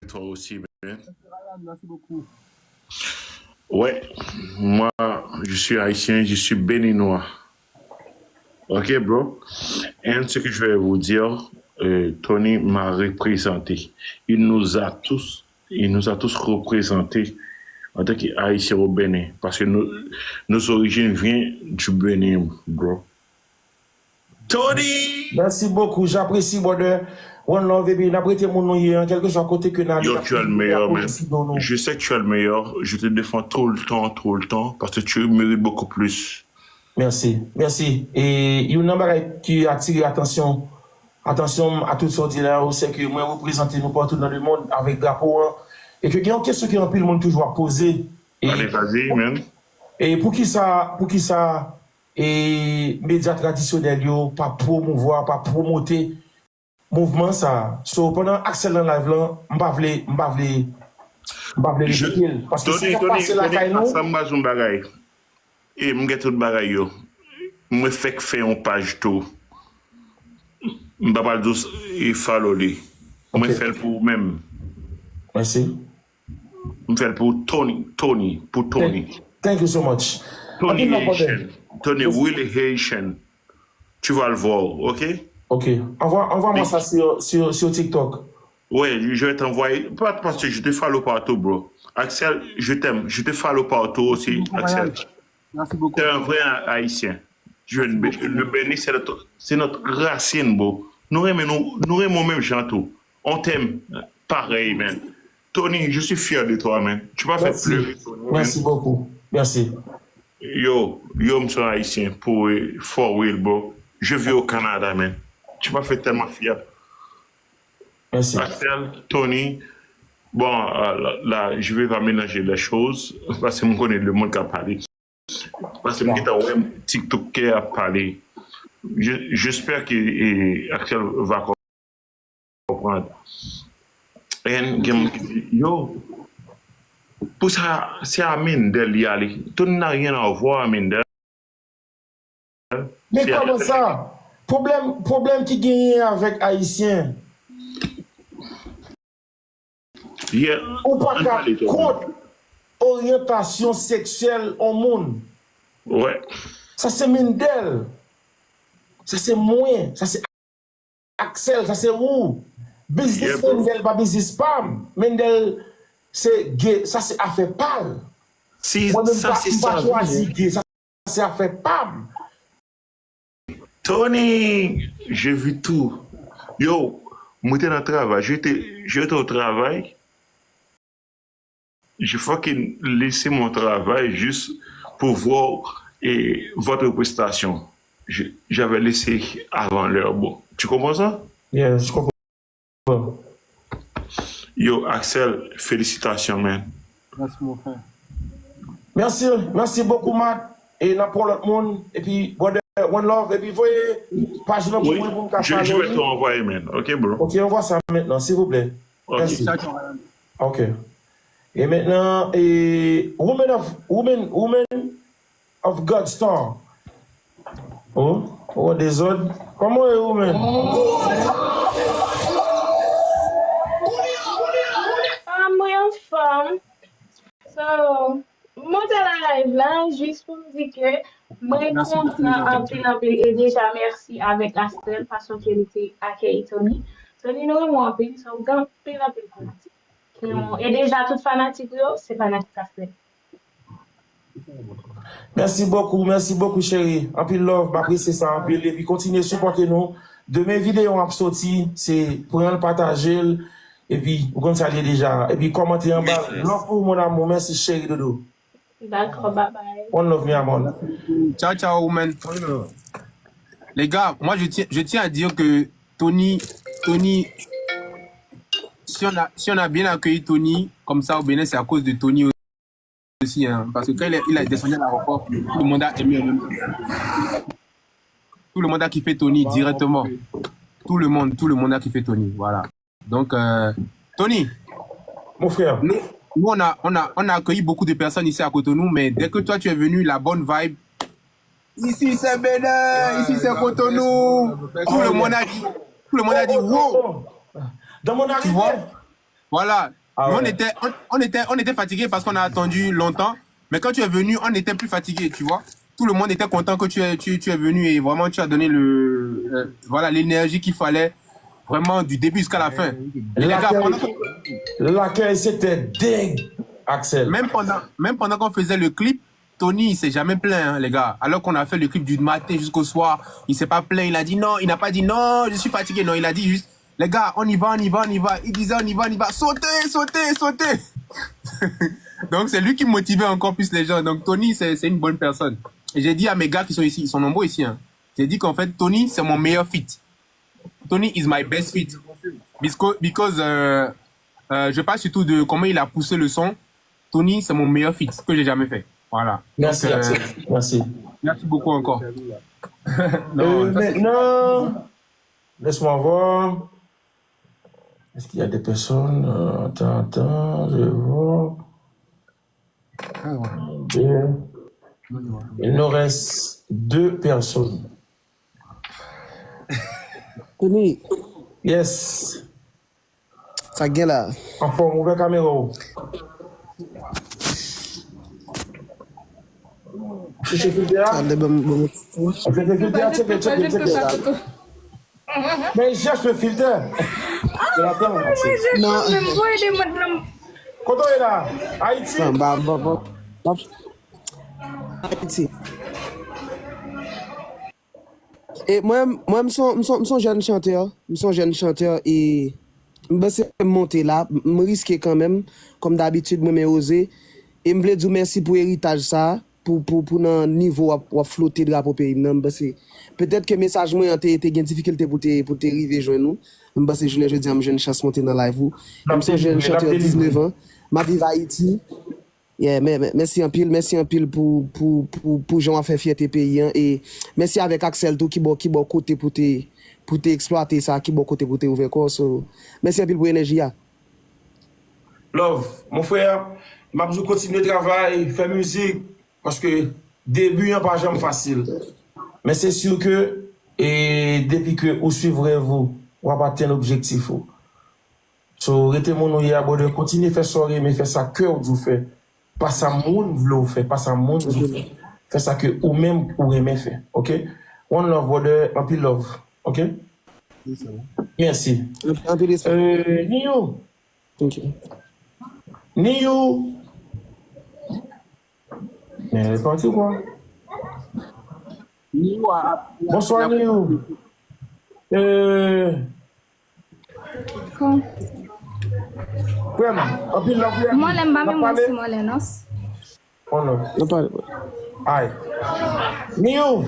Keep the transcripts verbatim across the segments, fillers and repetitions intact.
toi aussi, man. Merci beaucoup. Ouais, moi, je suis haïtien, je suis béninois. Ok, bro. And ce que je vais vous dire, euh, Tony m'a représenté. Il nous a tous, il nous a tous représentés en tant qu'Haïtiens au Bénin. Parce que nos, nos origines viennent du Bénin, bro. Tony! Merci beaucoup, j'apprécie, brother. One love, epi n ap rete moun nou ye an, kèlkeswa kote ke n ale. Yo, tu es le meilleur, man. Je sais que tu es le meilleur. Je te défends tout le temps, tout le temps, parce que tu mérites beaucoup plus. Mèsi, mèsi. E youn nan bagay ki atire atansyon, atansyon m a tout sa w di la yo, se ke mwen reprezante nou partout dans le monde avec drapeau an. E ke gen yon kesyon ke anpil moun toujou ap poze. E, Allez, vas-y, man. E poukisa, poukisa e medya tradisyonèl yo pa pwomouvwa, pa pwomote mouvman sa a. So, pandan Axel nan live lan, m pa vle, m pa vle, m pa vle repete l. Paske sa k ap pase lakay nou. Sa m ba yon bagay. E m gen tout bagay yo. Mwen fèk fè yon paj tou. M pa pral di w e follow li. Mwen fè l pou ou menm. Mèsi. M fè l pou Tony, Tony, pou Tony. Thank you so much. Tony Haitian. Tony really Haitian. Tu vas le voir, ok? Ok. Envoie, envoie-moi ça sur, sur, sur TikTok. Ouais, je vais t'envoyer. Pas parce que je te follow partout, bro. Axel, je t'aime. Je te follow partout aussi, Axel. Merci beaucoup. T'es un vrai Haïtien. Je, le Bénin, c'est notre, c'est notre racine, bro. Nou renmen nou, nou renmen menm jan tou. On t'aime pareil, man. Tony, je suis fier de toi, man. Tu m'as fait pleurer, Tony, man. Merci beaucoup. Merci. Yo, yo, m se yon Ayisyen, pou, for real, bro. Je vis au Canada, man. Tu m'as fait tellement fier. Merci. Axel, Tony, bon, euh, là, là, je vais pas mélanger les choses, paske m konnen le monde ka pale. Paske m gentan wè TikToker ap pale. Je, j'espère que, eh, Axel va konprann. And gen moun ki di, yo, pou sa, se a Mendel li ale. Tony n'a rien à voir a Mendel. Men kòman sa? Pwoblèm, pwoblèm ki genyen avèk Ayisyen. Yeah. Ou pa ka kont oryantasyon seksyèl on moun. Ouais. Sa se Mendel. Sa se mwen. Sa se Axel, sa se ou. Biznis Mendel pa biznis pa m. Mendel se gay, sa se afè pa l. Mwen menm pa, m pa chwazi gay, sa se afè pa m. Tony, je vis tout. Yo, mwen te nan travay, je te, je te au travail. Je fucking laissé mon travail juste pour voir, eh, votre prestation. Je, j'avais laissé avant l'heure, bro. Tu comprends ça? Yeah, je comprends. Yo, Axel, félicitations, man. Merci, mon frère. Mèsi, mèsi bokou, Mat. E n ap pran lòt moun. Epi, brother, one love. Epi, voye paj lan pou mwen pou m ka follow li. Je vais te envoyer, man. Ok, bro. Ok, envoie ça maintenant, s'il vous plaît. Ok. Merci. Ciao, ciao, madame. Ok. E mentnan, e, Women of, Women, Women of God Star. Oh, oh, dezòd. Kòman w ye, Women? Ah, mwen anfòm. So, m monte nan live la jis pou m di ke mwen kontan anpil, anpil, e deja mèsi avèk Axel fason ke li te akeyi Tony. Tony, nou renmen w anpil, so, gen anpil, anpil pou m di. E deja tout fanatik ou yo, se fanatik Axel. Mèsi bokou, mèsi bokou, cheri. Anpil love, m apresye sa anpil. Epi kontinye sipòte nou. Demen videyo an ap soti, se pran l, pataje l. Epi, ou konn sa l ye deja. Epi kòmante anba. Love pou ou, mon amour. Mèsi, cheri doudou. Dakò, bye bye. One love, mi amor. Ciao, ciao, woman. Les gars, moi, je tiens, je tiens à dire que Tony, Tony, si on a, si on a bien accueilli Tony comme ça au Bénin, c'est à cause de Tony aussi, hein. Parce que quand il est, il est descendu à l'aéroport, tout le monde a aimé en même temps. Tout le monde a kiffé Tony directement. Tout le monde, tout le monde a kiffé Tony, voilà. Donc, euh, Tony, Mon frère. Nous, nous, on a, on a, on a accueilli beaucoup de personnes ici à Cotonou, mais dès que toi tu es venu, la bonne vibe. Ici c'est Bénin, ici c'est Cotonou. Tout le monde a dit, tout le monde a dit, wow. Dans mon Tu vois? Arrivée, Voilà. Ah ouais. Nous, on était, on, on était, on était fatigué parce qu'on a attendu longtemps. Mais quand tu es venu, on n'était plus fatigué, tu vois. Tout le monde était content que tu es, tu, tu es venu et vraiment tu as donné le, euh, voilà, l'énergie qu'il fallait vraiment du début jusqu'à la fin. Et les gars, pendant que- L'accueil, c'était dingue, Axel. Même pendant, même pendant qu'on faisait le clip, Tony, il s'est jamais plaint, hein, les gars. Alors qu'on a fait le clip du matin jusqu'au soir, il s'est pas plaint. Il a dit non, il n'a pas dit non, je suis fatigué. Non, il a dit juste, les gars, on y va, on y va, on y va. Il disait on y va, on y va. Sautez, sautez, sautez. Donc c'est lui qui motivait encore plus les gens. Donc Tony, c'est c'est une bonne personne. Et j'ai dit à mes gars qui sont ici, ils sont nombreux ici, hein. J'ai dit qu'en fait, Tony, c'est mon meilleur feat. Tony is my best feat. Because, because euh, euh, je parle surtout de comment il a poussé le son. Tony, c'est mon meilleur feat que j'ai jamais fait. Voilà. Merci, Donc, euh, Axel. Merci. Merci beaucoup encore. Euh, Non, ça, c'est- maintenant, laisse-moi voir. Est-ce qu'il y a des personnes? Euh, attends, attends, je vais voir. Ah, ouais. Deux. Il nous reste deux personnes. Tony, Yes. Sa k gen la? Anfòm, ouvè kamera w. Chèche filtè a. Tande ban m ban m. Chèche filtè a, tcheke, tcheke, tcheke. Men chèche filtè. Non. Kote w ye la? Ayiti? Non, ba, ba, ba, ba. Ayiti. E mwen, mwen, m son, m son, m son jèn chantè. M son jèn chantè e m panse m monte la. M riske kanmenm. Kòm dabitid, mwen renmen oze. E m vle di w mèsi pou eritaj sa a. Pou, pou, pou nan nivo w ap, w ap flote drapo peyi m nan. M panse petèt ke mesaj mwen an te, te gen difikilte pou te, pou te rive jwenn ou. M panse jounen jodi a m jwenn chans monte nan live ou. E m son jèn chantè diznèf an. M ap viv Ayiti. Yeah, mè, mè, mèsi anpil, mèsi anpil pou, pou, pou, pou jan w ap fè fyète peyi an. E mèsi avèk Axel tou ki ba w, ki ba w kote pou te, pou te eksplwate sa, ki ba w kote pou te ouvè kò w. So, mèsi anpil pou enèji a. Love, mon frè, m ap di w kontinye travay, fè mizik, paske debi an pa janm fasil. Men se si ke, e, depi ke ou swiv rèv ou, w ap atenn objektif ou. So, rete moun ou ye a, brother. Kontinye fè sa w renmen fè, sa kè w di w fè. Pa sa moun vle w fè, pa sa moun di w fè. Fè sa ke ou menm ou renmen fè, ok? One love, brother. Anpil love, ok? Mèsi. Anpil respè. Euh, Niyou. Ok. Niyou. Men, pati kwa? Bonswa, Niyou. Euh, Kon. Frè m, anpil love, frè m. Mwen lè m pa N ap menm mwen pale. Si mwen lè non. Oh non. Nou pale. Ay. Niyou.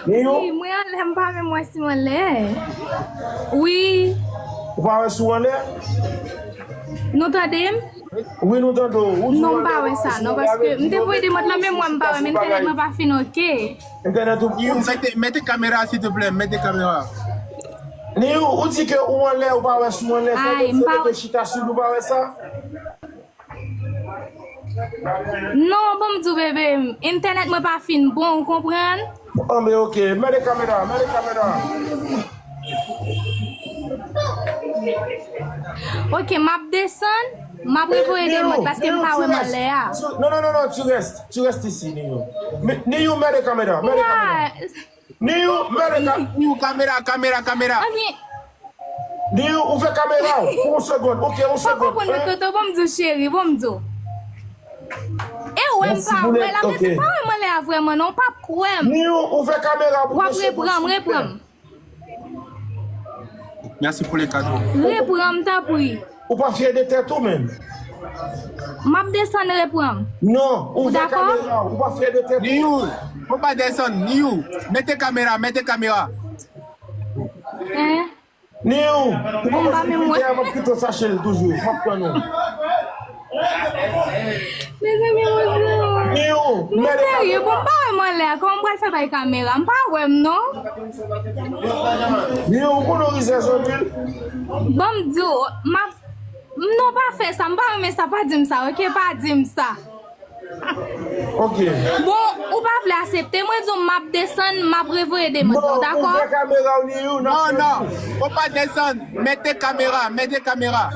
Niyou. Wi, mwen anlè m pa menm wè si mwen lè. Wi. Ou pa wè si w anlè? Nou tande m? Wi, nou tande w. Ou di Non, w m pa anlè, wè ou sa di non, w paske anlè, m te voye de mòt lan, men mwen m pa wè, men entènèt mwen pa fin ok. Entènèt ou, ou di Mete, mete kamera, s'il te plaît, mete kamera. Niyou, ou di ke ou anlè, ou pa wè si w anlè, fè Ay, mete m pa mete chita sou li, ou pa wè sa? Non, bon m di w bebe m, entènèt mwen pa fin bon, ou konprann? Anben, ok, mete kamera, mete kamera. Ok, m ap desann, m ap revoye de mòt paske m pa wè m anlè a. Non, non, non, non, tu restes, tu restes ici, Niyou. Niyou, mete kamera, mete kamera. Niyou, mete kamera. Niyou, kamera, kamera, kamera. Anben, Niyou, ouvè kamera w pou yon segonn. Ok, yon pa segonn. konprann mwen, Toto, bon m di w cheri, bon m di w. E ou wè m pa wè la, men se pa wè m anlè a vrèman non, ou p ap kwè m. Niyou, ouvè kamera w pou W ap reprann m, reprann m. Merci pour les cadeaux. Reprann m, tanpri. Ou pa fyè de tèt ou menm. M ap desann, reprann m. Non, ouvè dakò? Kamera w, ou pa fyè de tèt ou. Niyou, faut pas descendre, Niyou. Mete kamera, mete kamera. Hein? Niyou, ou pa Bon, ba wè men si mwen. Fidel ap kite w chache l toujou. M ap tann ou. Mezanmi, mwen di w. Niyou, Nou mete serye, kamera. Bon, m pa wè m anlè a. Kòman m pral fè bay kamera? M pa wè m non. Niyou, ou konnen w rizèz anpil. Bon, m di w, m ap, m non pa fè sa, m pa renmen sa, pa di m sa, ok? Pa di m sa. Ok. Bon, ou pa vle aksepte, mwen di w m ap desann, m ap revoye demande lan, dakò? Ouvè kamera w, Niu. Non, non. Faut pas descendre. Mettez caméra, mettez caméra.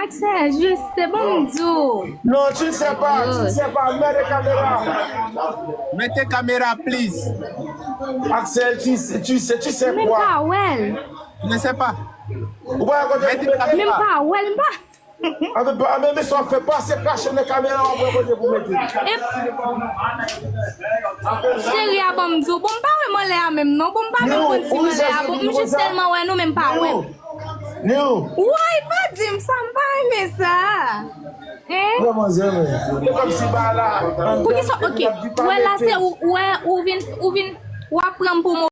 Axel, juste, se bon m di w. Non, tu ne sais pas, tu ne sais pas. Mets les caméras. Mettez caméra, please. Axel, tu sais, tu sais, tu sais Men m quoi? Pa wè l. Je ne sais pas. Ou pa kote pou mete? Men m pa wè l, m pa. Anben, anben, men sa w ap fè, pase krache nan kamera, w ap wè kote pou mete. E cheri a, ban m di w, bon, m pa wè m anlè a menm non. Bon, m pa menm konn si m anlè a. Bon, m jis tèlman wè nou, men m pa wè. Niu. Woy, pa di m sa, m pa renmen sa. Hein? Vrèman, zè, men. Se kòm si ba la. Poukisa? Ok. Wè la, se ou, wè, ou vin, ou vin, w ap pran m pou